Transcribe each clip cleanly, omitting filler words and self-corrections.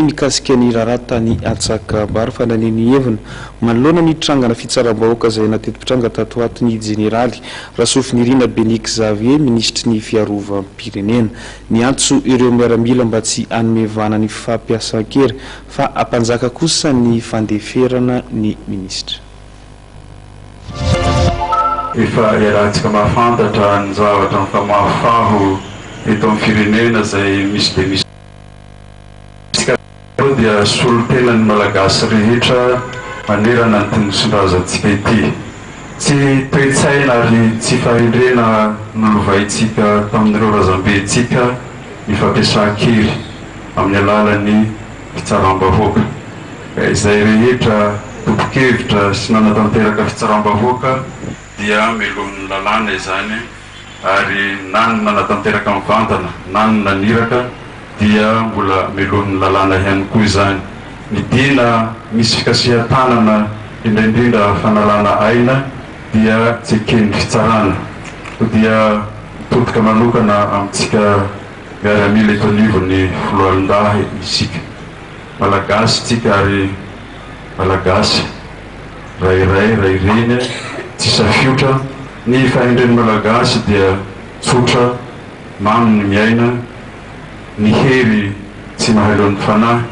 mikasika ny raharaha tany Antsakabary fa naneho ny heviny manoloana ny trangana fitsaram-bahoaka izay nateti-pitranga tato ho ato ny Jeneraly Rasoafinirina Béni Xavier, minisitry ny fiarovam-pirenena. Niantso ireo miaramila mba tsy hanome vahana ny fampiasan-kery fa hampanjaka kosa ny fandeferana ny minisitra. Efa iarahantsika mahafantatra ny zavatra mifamahofaho eto amin'ny firenena izay misy dia misy Isika ireo dia solontenan'ny Malagasy rehetra manerana an'ity Nosindrazantsika ity. Tsy toe-tsaina ary tsy fahendrena nolovaintsika tamin'ireo razambentsika ny fampiasan-kery amin'ny alalan'ny fitsaram-bahoaka. Izay rehetra tompon-kevitra sy nanatanteraka fitsaram-bahoaka dia melohin'ny lalàna izany ary na ny nanatanteraka mivantana na ny naniraka dia mbola melohin'ny lalàna ihany koa izany. Ny dina misy fikasihan-tanana indrindrindra fanalana aina dia tsy eken'ny fitsarana. Koa dia mitodika manokana amintsika miaramila eto anivon'ny foloalindahy isika. Malagasy tsika ary Malagasy ray ray ray reny tsy safiotra. Ny fahendren'ny Malagasy dia tsotra, mamy ny miaina, ny hery tsy mahaleo ny fanahy,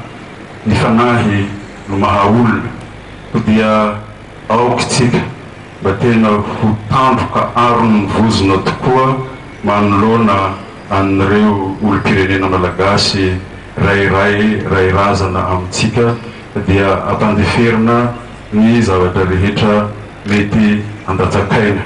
ny fanahy no maha olona. Koa dia aoka tsika mba tena ho tandroka aron'ny vozona tokoa manoloana an'ireo olom-pirenena Malagasy ray ray ray razana amintsika dia ampandeferina ny zavatra rehetra mety handatsakaina.